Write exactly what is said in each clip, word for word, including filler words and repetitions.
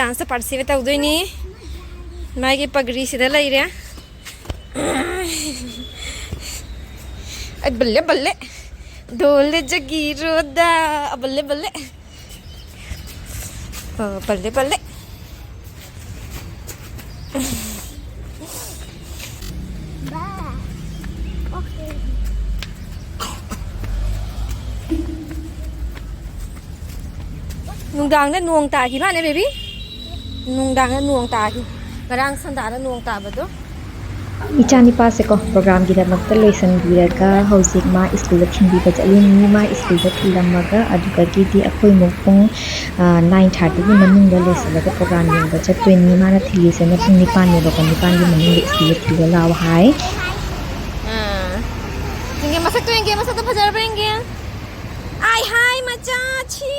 Dance participate ꯇꯧꯗꯣꯏꯅꯤ꯫ ꯃꯥꯒꯤ ꯄꯒ꯭ꯔꯤꯁꯤꯗ ꯂꯩꯔꯦ꯫ ꯑꯩ ꯕꯜꯂꯦ, ꯕꯜꯂꯦ꯫ ꯗꯣꯜꯂꯦ ꯖꯒꯤꯔꯣꯗ꯫ ꯑ, ꯕꯜꯂꯦ, ꯕꯜꯂꯦ꯫ ꯑ, ꯕꯜꯂꯦ, ꯕꯜꯂꯦ꯫ ꯅꯨꯡꯗꯥꯡꯗ ꯅꯣꯡ ꯇꯥꯈꯤ ꯃꯥꯅꯦ, baby? ꯅꯨꯡꯗꯥꯡꯗ ꯅꯣꯡ ꯇꯥꯈꯤ꯫ ꯉꯔꯥꯡ ꯁꯟꯗꯥꯗ ꯅꯣꯡ ꯇꯥꯕꯗꯣ꯫ ꯏꯆꯥ ꯅꯤꯄꯥꯁꯦꯀꯣ, programꯒꯤꯗꯃꯛꯇ ꯂꯣꯏꯁꯤꯟꯕꯤꯔꯒ ꯍꯧꯖꯤꯛ ꯃꯥ ꯁ꯭ꯀꯨꯜꯗ ꯊꯤꯟꯕꯤꯕ ꯆꯠꯂꯤꯅꯤ꯫ ꯃꯥ ꯁ꯭ꯀꯨꯜꯗ ꯊꯤꯜꯂꯝꯃꯒ ꯑꯗꯨꯗꯒꯤꯗꯤ ꯑꯩꯈꯣꯏ ꯑꯃꯨꯛ ꯄꯨꯡ, ꯑ, nine thirtyꯒꯤ ꯃꯅꯨꯡꯗ ꯂꯣꯏꯁꯤꯜꯂꯒ program ꯌꯦꯡꯕ ꯆꯠꯇꯣꯏꯅꯤ꯫ ꯃꯥꯅ ꯊꯤꯜꯂꯤꯁꯤꯅ ꯄꯨꯡ ꯅꯤꯄꯥꯟꯅꯦꯕꯀꯣ, ꯅꯤꯄꯥꯟꯒꯤ ꯃꯅꯨꯡꯗ ꯁ꯭ꯀꯨꯜꯗ ꯊꯤꯜꯂꯣ ꯂꯥꯛꯑꯣ ꯍꯥꯏ꯫ ꯑꯥ꯫ ꯌꯦꯡꯒꯦ, ꯃꯁꯛꯇꯣ ꯌꯦꯡꯒꯦ, ꯃꯁꯛꯇꯣ ꯐꯖꯔꯕ ꯌꯦꯡꯒꯦ꯫ ꯑꯥꯏ ꯍꯥꯏ ꯃꯆꯥ ꯊꯤ꯫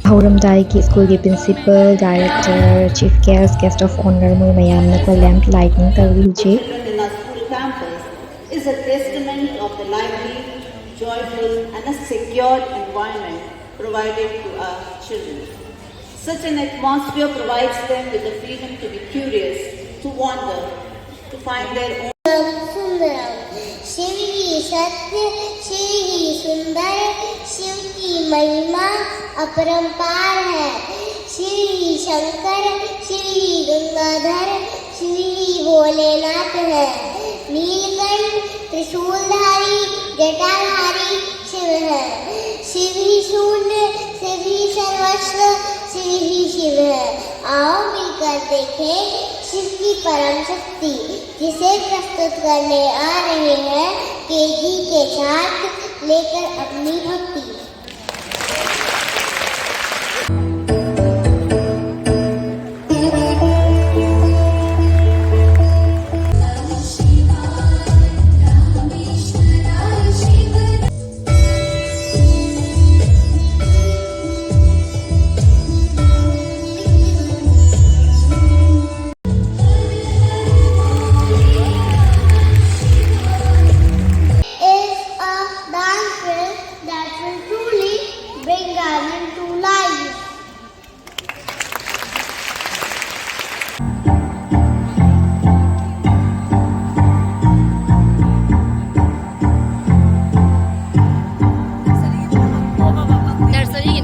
ꯍꯧꯔꯝꯗꯥꯏꯒꯤ ꯁ꯭ꯀꯨꯜꯒꯤ principal, director, chief guest, guest of honour ꯃꯣꯏ ꯃꯌꯥꯝꯅꯀꯣ lamp lighting ꯇꯧꯔꯤ ꯍꯧꯖꯤꯛ꯫ Children in our school campus is a testament of the lively, joyful and a secured environment provided to our children. Such an atmosphere provides them with the freedom to be curious, to wander, to find their own. Sundaram. Shiv ही सत्य, शिव ही सुंदर, शिव की महिमा अपरंपार है। शिव ही शंकर, शिव ही गंगाधर, शिव ही भोलेनाथ है। नीलकंठ त्रिशूलधारी, जटाधारी शिव है। शिव ही शून्य, शिव ही सर्वस्व, शिव ही शिव है। आओ मिलकर देखें शिव की परम शक्ति, जिसे प्रस्तुत करने आ रहे हैं केजी के साथ लेकर अपनी भक्ति। Is a dance film that will Nursery.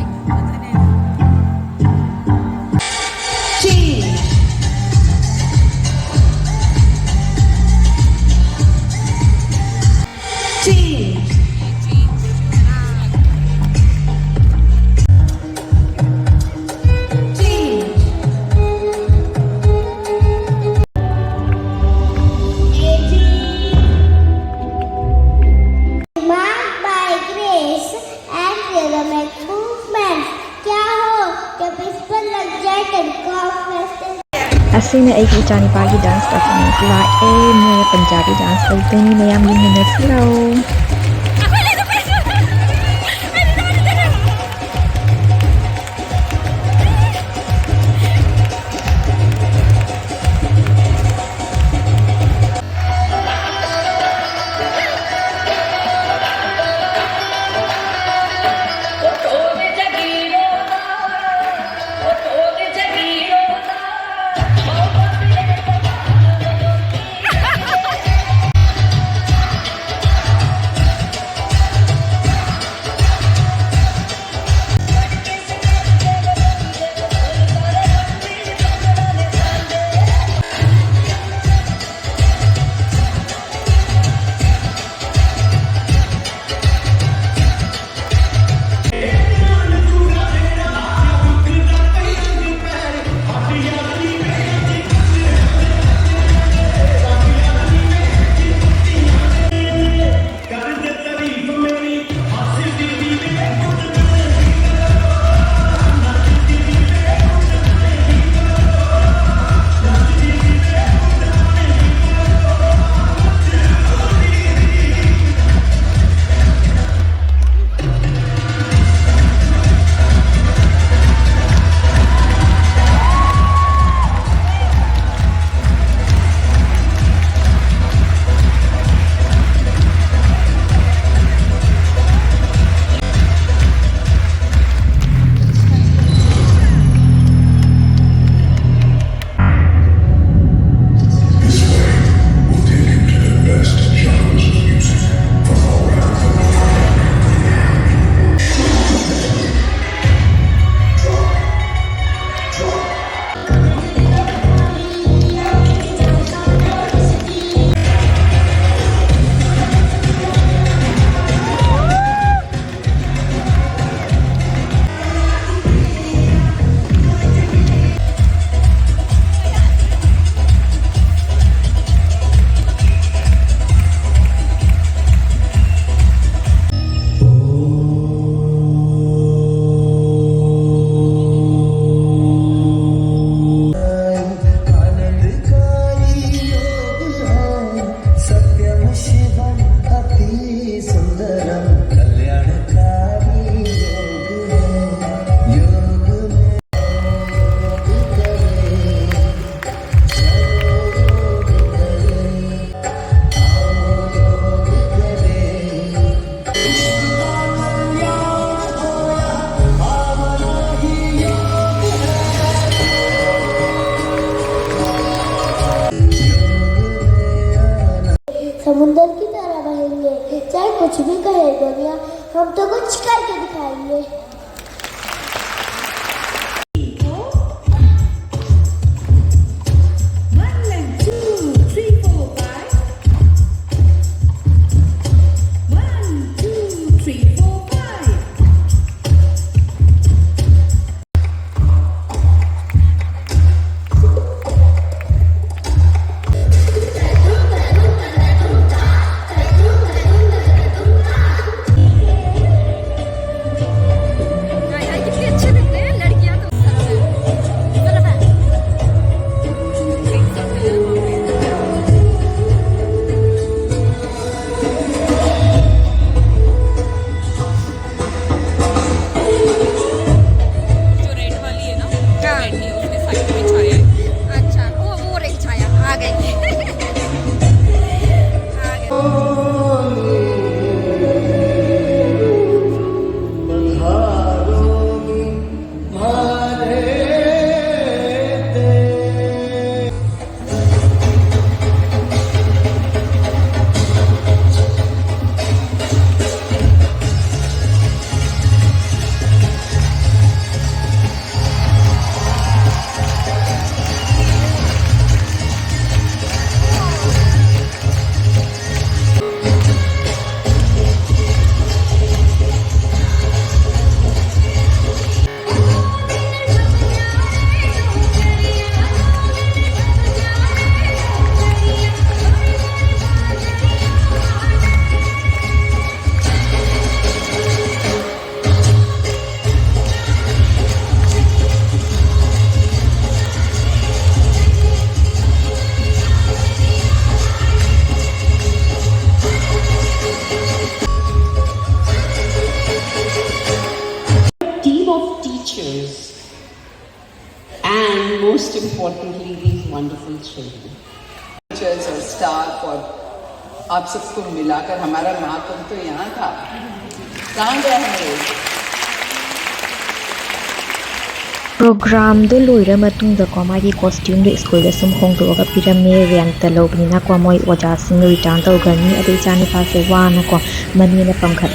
Marked by grace and rhythmic movements. क्या हो जब इस पर लग जाए तड़का और festival. ꯑꯁꯤꯅ ꯑꯩꯒꯤ ꯏꯆꯥꯅꯤꯄꯥꯒꯤ dance performance ꯂꯥꯛꯑꯦ꯫ ꯃꯣꯏꯅ ꯄꯟꯖꯥꯕꯤ dance ꯇꯧꯗꯣꯏꯅꯤ꯫ ꯃꯌꯥꯝ ꯌꯦꯡꯃꯤꯟꯅꯁꯤ ꯂꯥꯛꯑꯣ꯫ समुंदर की तरह बहेंगे, चाहे कुछ भी कहे दुनिया, हम तो कुछ करके दिखाएंगे। One and two, three, four, five. One, two, three, four, five. हाय, हाय, कितनी अच्छी दिख रही है लड़कियां तो। इस तरफ है, इस तरफ है। देख सकते हैं। जो रेड वाली है ना, हाँ। रेड नहीं, उसके साइड में छाया है। अच्छा, वो, वो रही छाया, आ गई। आ गई। Team of teachers and most importantly, these wonderful children. Teachers और staff और आप सबको मिलाकर हमारा महाकुंभ तो यहाँ था। कहाँ गया है ये? ꯄ꯭ꯔꯣꯒ꯭ꯔꯥꯝꯗꯣ ꯂꯣꯏꯔ ꯃꯇꯨꯡꯗꯀꯣ, ꯃꯥꯒꯤ ꯀꯣꯁꯇ꯭ꯌꯨꯝꯗꯣ ꯁ꯭ꯀꯨꯜꯗ ꯁꯨꯝ ꯍꯣꯡꯗꯣꯛꯑꯒ ꯄꯤꯔꯝꯃꯦ꯫ ꯔꯦꯟꯠꯇ ꯂꯧꯕꯅꯤꯅꯀꯣ, ꯃꯣꯏ ꯑꯣꯖꯥꯁꯤꯡ ꯔꯤꯇꯔꯟ ꯇꯧꯈ꯭ꯔꯅꯤ꯫ ꯑꯗꯩ ꯏꯆꯥꯅꯤꯄꯥꯁꯦ ꯋꯥꯅꯀꯣ, ꯃꯅꯦꯅ ꯄꯝꯈꯠꯂꯦ꯫